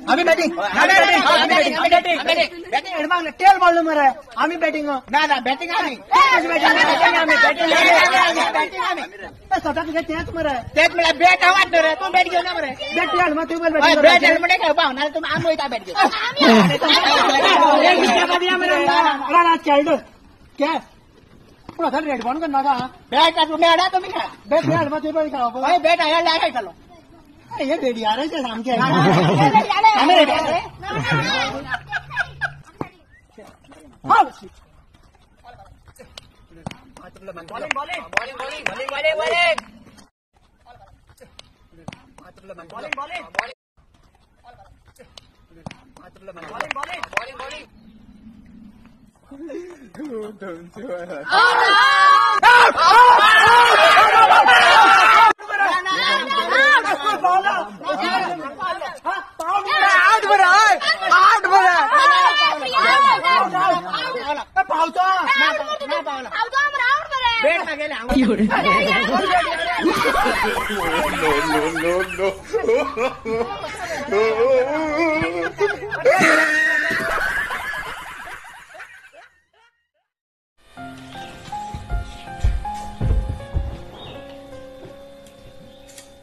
आम्ही batting batting tell ball मरे आम्ही बॅटिंग ना ना बॅटिंग आम्ही बॅटिंग आम्ही स्वतः तुझ्या तेच मरे तेच म्हळ्यार बॅट हांव रे तूं बॅट घेवन मरे बॅट घाल मग तूं बॅट घाल म्हणजे खेळपा ना तुमी आमी वयता बॅट घेवन खेळडो खेळ पूण आतां रेड बॉल करनाका बॅट तुमी हाडा तुमी खेळा बॅट घाल मग तुमी खेळप हय बॅट हाडा खेळटलो हे रेडियाराचे सामके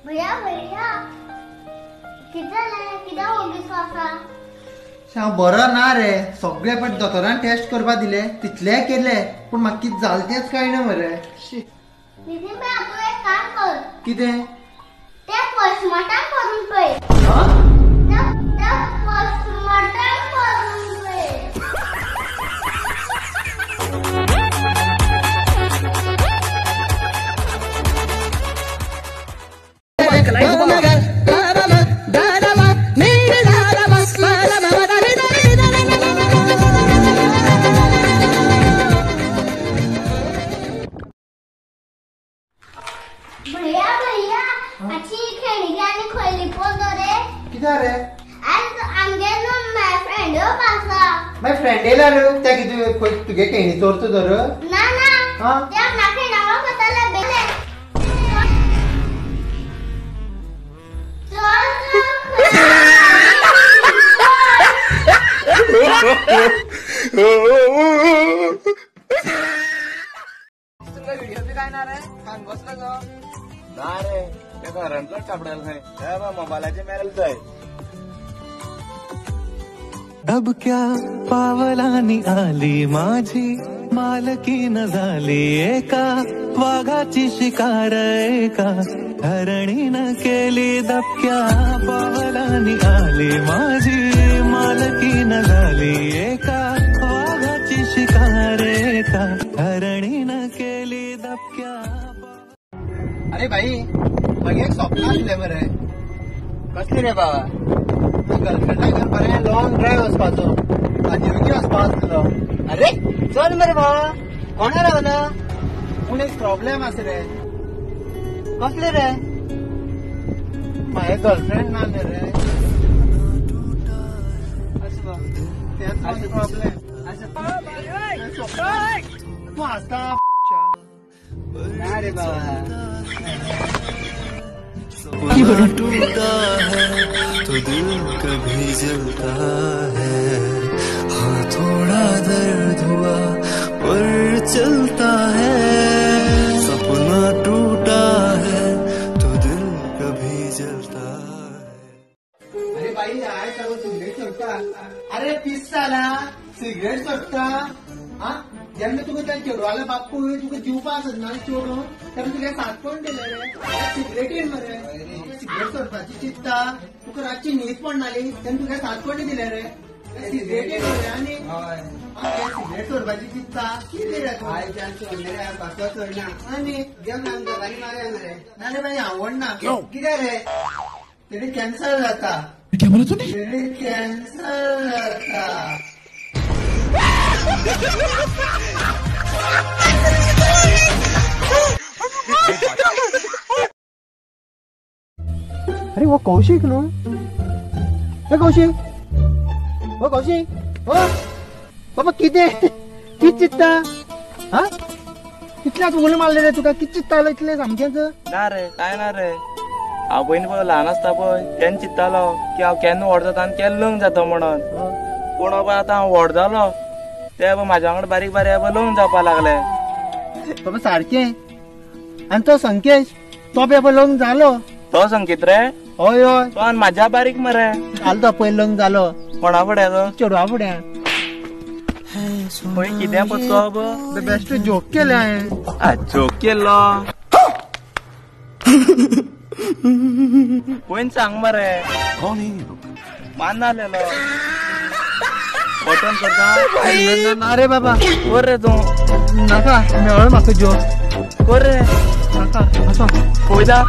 भैया भैया कितें जालें कित्याक ओगीस आसा? हांव बरो ना रे, सगळे पण दोतोरान टेस्ट करपा दिले तितले केले पूण म्हाका कितें जालें तेंच कळना मरे. नितीन भाई तूं एक काम कर. कितें? तें पोस्टमॉर्टम करून पळय. तें पोस्टमॉर्टम करून पळय. भैया भैया आची खेळणी आनी खंय लिपोवलो रे? कित्याक रे? आज आमगे न्हू my friend येवपा आसा. My friend येयला रे? त्या कितें तुगे खेळणी चोरता तर? ना ना ते आमच्या खेळण्या वताले बेले. तुमका व्हिडिओ बी काय ना रे खांग बसलो गो ना रे ते घरांतलोच सापडल खंय ते मोबायलाचे मेरेल थंय. अब क्या पावलानी आली माझी मालकी न झाली एका वाघाची शिकार एका हरणीन केली दबक्या पावलानी आली माझी मालकी न झाली एका वाघाची शिकार एका हरणीन केली दबक्या. अरे भाई मागे एक स्वप्न आसलें मरे. कसली रे बाबा? गर्लफ्रेंडा घेवन बरें लॉंग ड्रायव्ह वचपाचो, काजिरगी वचपा आसलो. अरे चल मरे बाबा, कोणा रावला? पूण एक प्रॉब्लेम आसा रे. कसले रे? म्हागे गर्लफ्रेंड ना रे. तेच प्रॉब्लेम. तूं हांसता ना रे बाबा. सपना टूटा है तो दिल कभी जलता है, हाँ थोड़ा दर्द हुआ पर चलता है. सपना टूटा है तो दिल कभी जलता है. अरे भाई I सगळं सिगरेट सोडता. अरे पीस जाला सिगरेट सोडता. हा जेन्ना तुका त्या चेडवालो बापूय तुका जिवपा सोदना चेडून तेन्ना तुका साथ कोण दिले रे? सिगरेटीन मरे सिगरेट सोडपाची चिंता तुका रातची न्हीद पडनाली तेन्ना तुका साथ कोण दिले रे? सिगरेटीन मरे. आनी सिगरेट सोडपाची चिंता कितें रे? सोडले रे कसो सोडना आनी घेवन आमकां दोगांनी मारया मरे. ना रे भाई आवडना. कितें रे? तेणी कॅन्सर जाता. तेणी कॅन्सर जाता. अरे वो कौशिक न्हू? ए कौशिक, ओ कौशिक, ओ बाबा कितें कितें चिंत्ता? हा इतल्याच उलो मारले रे तुका कित चित्तालो इतलें सामकेंच. ना रे काय ना रे, हांव पयलीं पळय ल्हान आसता पळय तेन्ना चित्तालो की हांव केन्ना व्हड जाता आनी केन्ना लग्न जाता म्हणून. पूण बाबा आतां हांव व्हड जालो ते म्हाज्या वांगडा बारीक बारीक लग्न जावपाक लागले. बाबा सारकें. आनी तो संकेश तो बी लग्न जालो. तो संकेत रे? हय हय. तो आनी म्हाज्या बारीक मरे. जालो तो पयलीं लग्न जालो. कोणा फुडें तो? चेडवा फुडें. पळय कितें पचको बेस्ट जोक केले हांवें. जोक केल्लो? पयन सांग मरे. मान्नालेलो बटन करता ना रे बाबा. कर रे तूं. नाका मेळ्ळो म्हाका जोक. कर रे. नाका आसा पळयता.